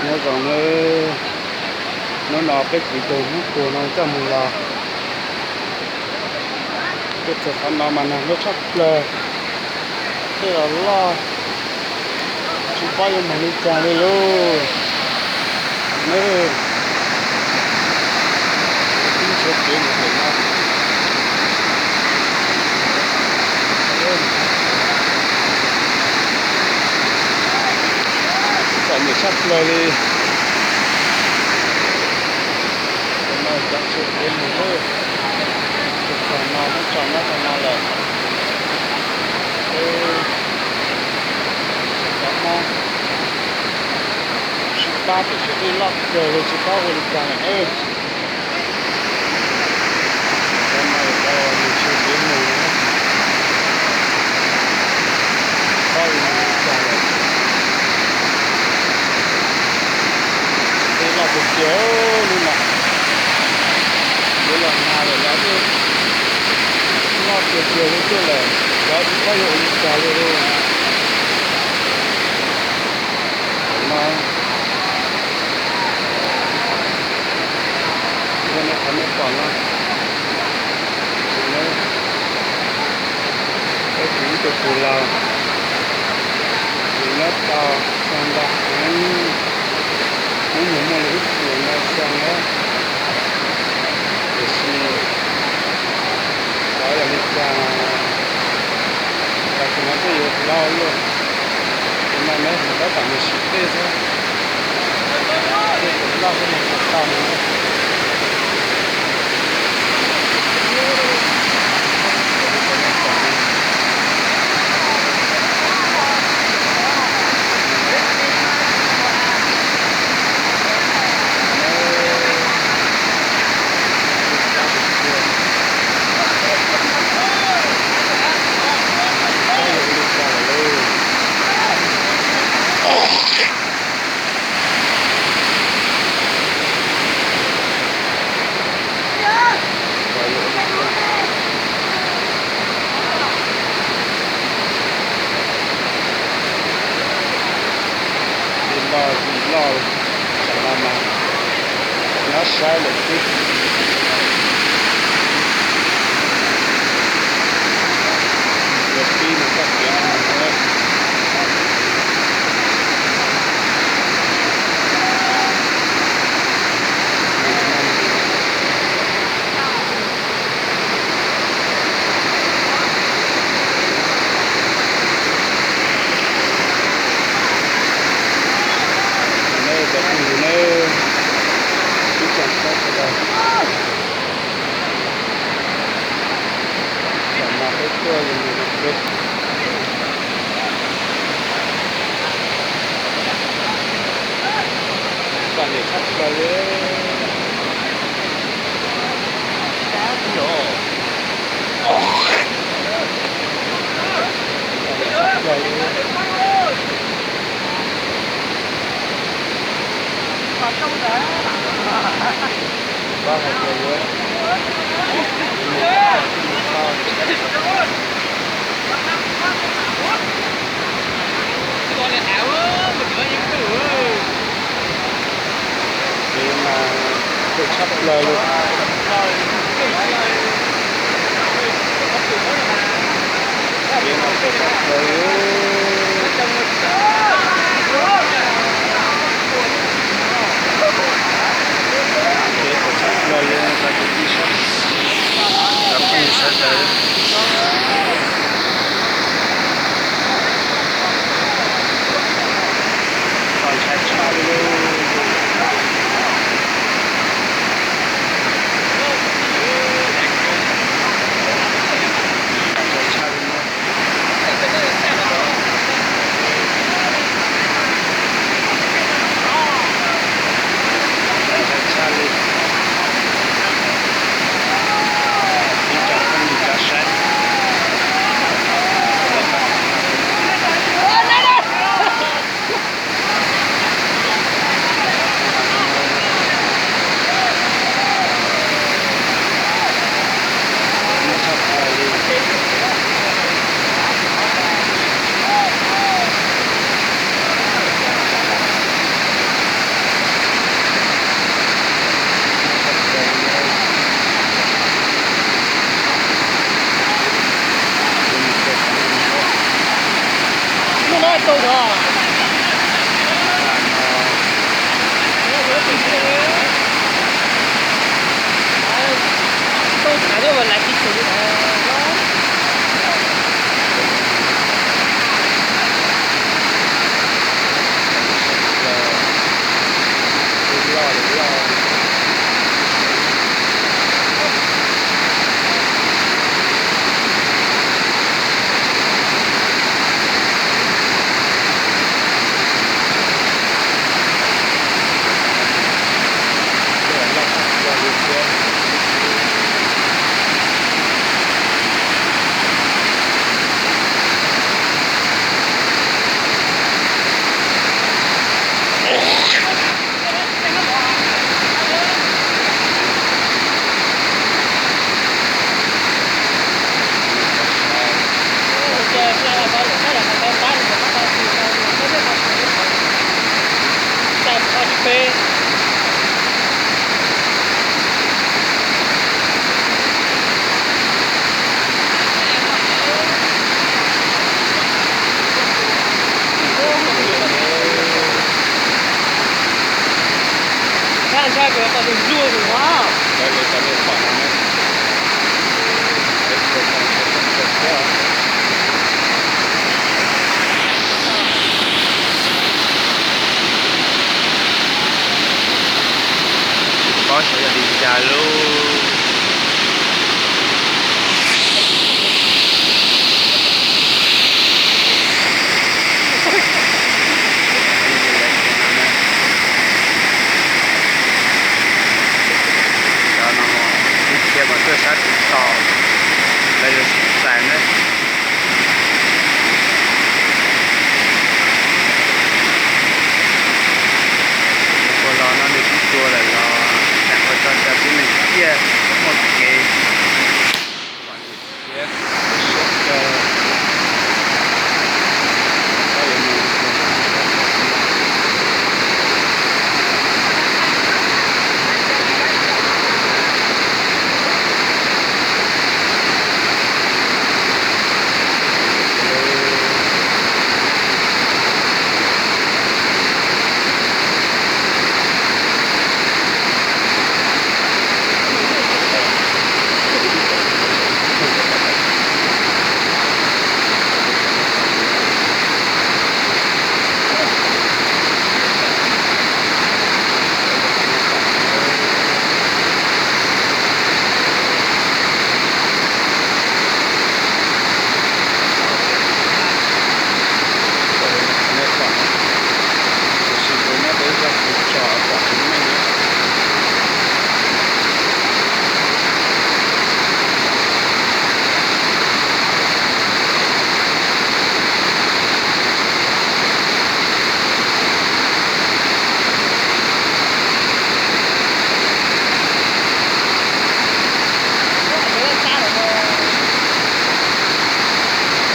Nyob zoo nawb, hnub no peb kwv tij Hmoob Tuag no coj mus los tuaj txog qhov no mas nag nplooj tshaj plaws, tej los loj, tsis paub yuav mus li cas li lauj. Nawb, ib ntshiav kev mus pem no, txom nyem tshaj plaws li. Cov no cov ntshiav kev mus lawm, txog no muab tso nyob rau no lawm. Peb cov Hmoob sib pab tiam sis dej loj kawg li tsis paub ua li cas lawm nawb. Cov no cov ntshiav kev mus, tsis paub yuav mus li cas lawm. Dej loj tiag tiag li no, yuav los nag lawm los twb loj tiag tiag li thiab lawm, cov tsis paub yuav ua li cas li lauj. Tam no, ua nej qhov nej pom no, peb tus ib tug tij laug, nws nyob tau txog nta heev, ib nyuag muaj li ib puas ntau xyoo na, tiam sis xyov yog li cas, tam sim no twb yuav hlob luaj. Tus no neb mus tab tom mus sim dej xwb, dej tseem loj xwb mas tsis tau no. Dej loj vim loj, tam no mas nyob saib lawm xwb. Yuav pib mus txoj kev no mus na. Neb cov phooj ywg nawb, ib tsoom saib sawv daws, tam no peb tuaj li no peb, txom nyem tshaj plaws li. Txom nyem tshaj plaws li. Tsis paub hais tias yuav mus tau tsis mus tau. Kev mas khuv tshaj plaws li. Kev mas khuv tshaj plaws li. Kev khuv tshaj plaws li no cov kwv tij sawv, cov phooj ywg sawv daws. Txaus ntshai tshaj li lauj. Txaus ntshai tshaj li no. Tab sis mas lawv tau nej pom no ne. Tsis paub xyov yog li cas lauj. Cov no mus ib txhia mas tuaj sab tim tod, lawv yuav sib txais na. Ua los no nws twb tuag lawm los tseem ua tso cov tib neeg ciaj muaj kev pom nws thiab siab rau. Tab sis kuv nyob peb zog kuv tso pom tsis meej.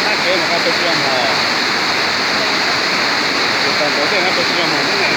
Nqa kev mus nqa pes tsawg zog mus? Tus tau ntawd tej nqa pes tsawg zog mus Hmoob?